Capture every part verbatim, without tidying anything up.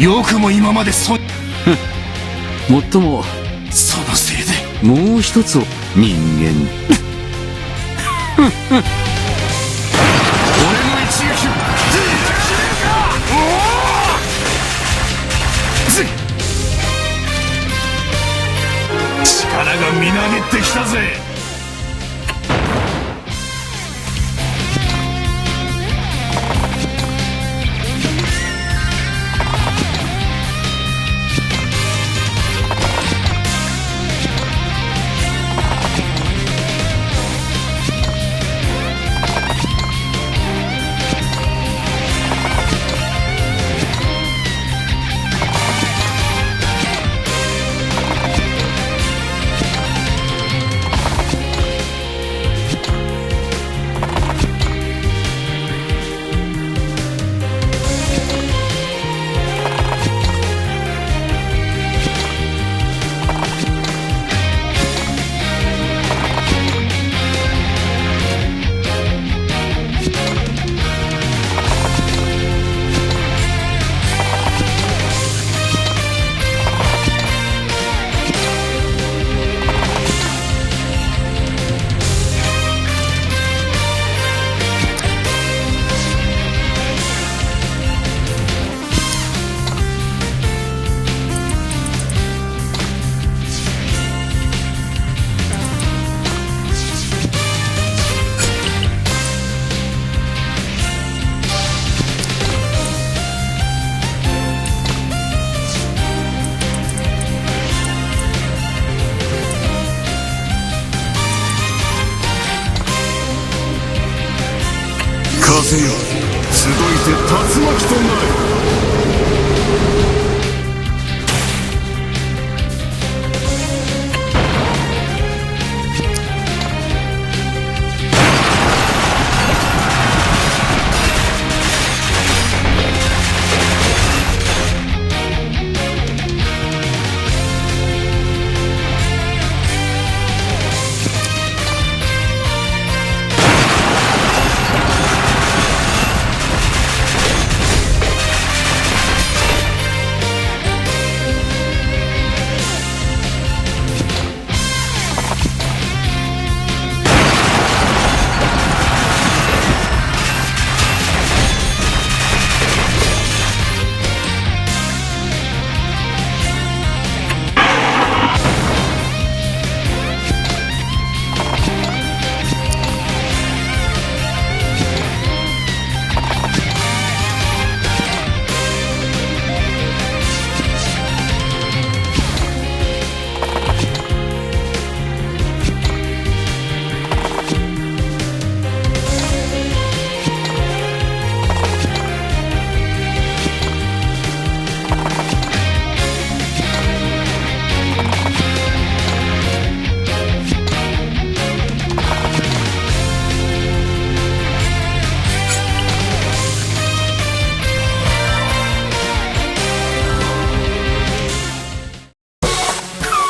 よくも今までそ、もっとも、そのせいで、もう一つを、人間。俺の一撃を、手に入れるか！おお！力がみなぎってきたぜ！ 風よ、集いて、竜巻となれ。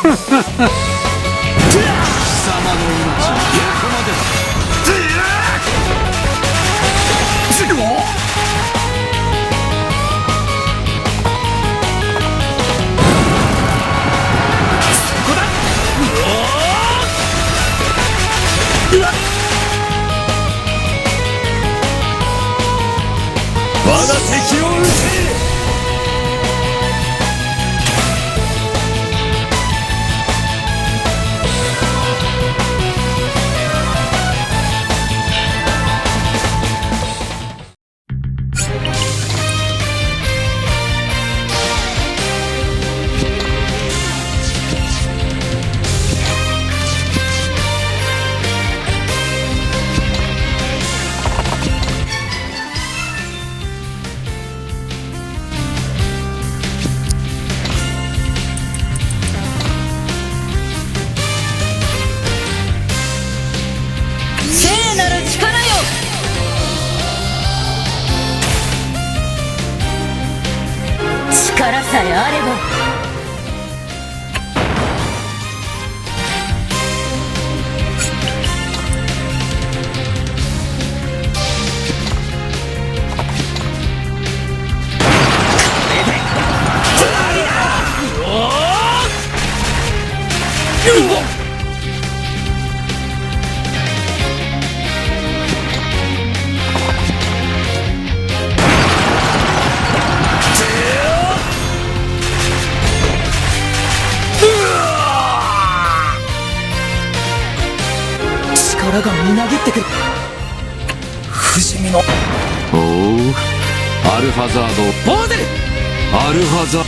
貴様の命はここまでだ。我が敵を討て！ 聖なる力よ、力さえあれば。 これで力がみなぎってくる。不死身の。おう、アルハザード。ボーデル。アルハザ。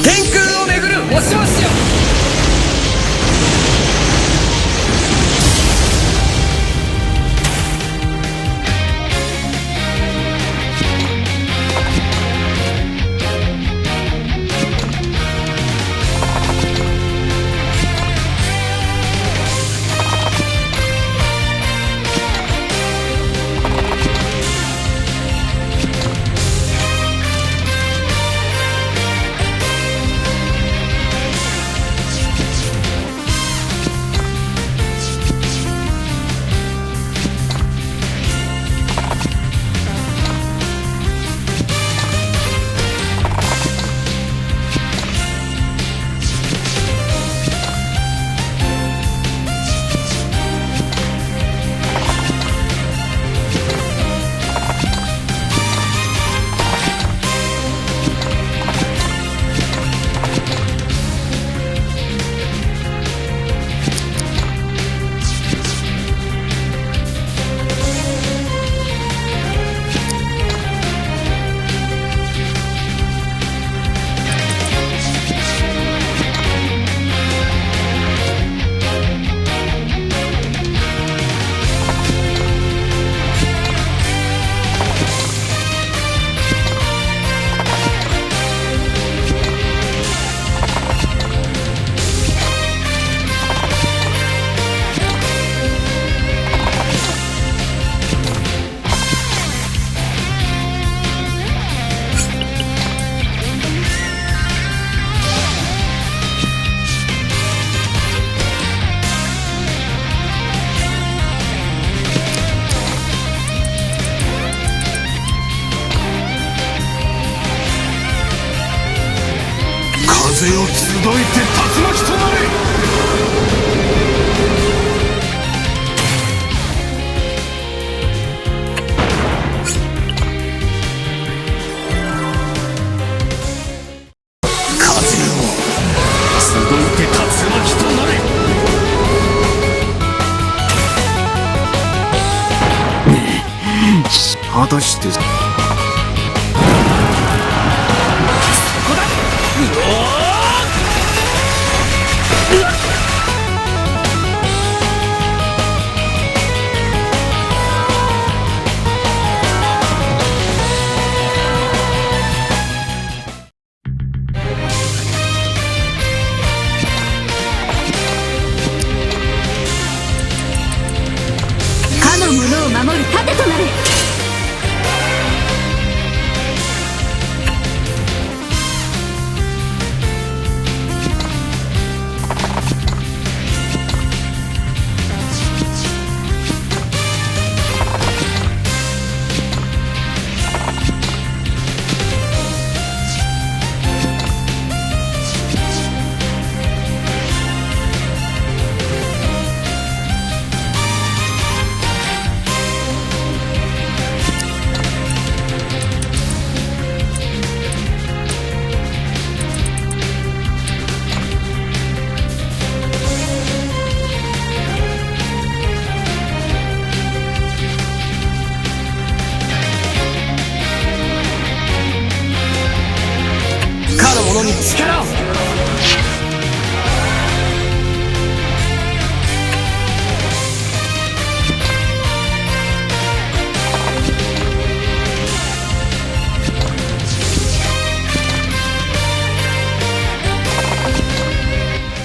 天空を巡る星々よ。風よ、集いて、竜巻となれ。風よ、集いて、竜巻となれ。果たして、そこだ。うおー。かの者を守る盾となれ。かの者に力を。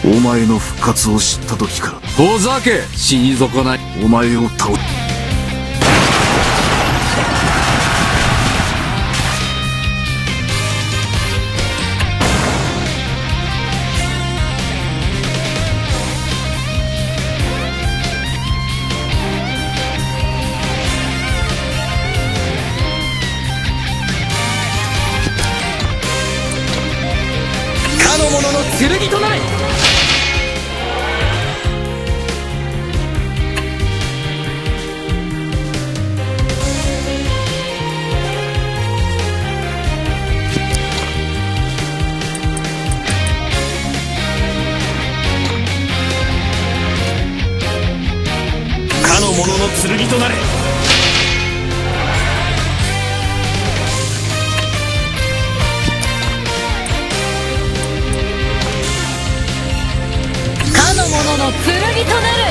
お前の復活を知った時から。ほざけ、死に損ない。お前を倒かの者の剣となれ。かの者の剣となれ。かの者の剣となれ。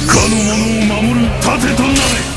かの者を守る盾となれ。